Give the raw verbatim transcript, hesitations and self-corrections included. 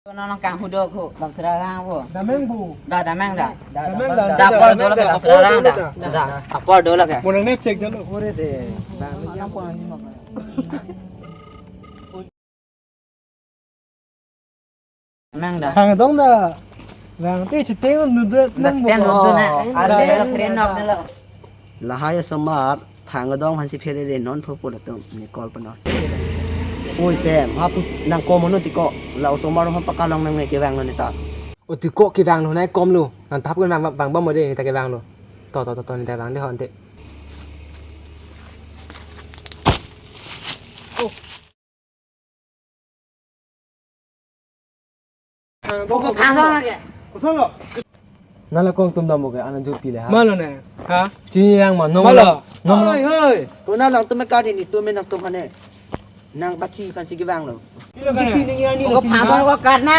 Kono nang kang hudok ho, Bang Sera Rang ho. Dameng bu. Da, dameng da. Dameng da. Da, apor dolo ke, Bang Sera Rang da. Apor dolo ke. Da, apor dolo ke. Mo nang ne check jalo. Ore de. Bang, yang puan ni maka. Dameng da. Hang dong da. Bang, te chiteng nu de nang bu. Stand up do na. Ada keren up dolo. Lahai asomar, thang adong aphansi phere re non pho pura tum ne call pano. Oi Sem, ha pu nang kom ano tiko, la osomar ha pakalong nangne kevanglo neta. O tiko kevanglo nai kom lo, nang thap ko nang bang bang mo de neta kevanglo. To to to to neta vang de hon te. Boko phang dong lagi. Nala kong tum dam bo ke, ana jut pile ha. Malo ne? Ha? Chini yang ma, nom Malo. Nom. Hoi, hoi. Tuna lang tum ka di ni tum nang tum hane. Nang bathi aphansi kevanglo. Boko phang dong ko karna.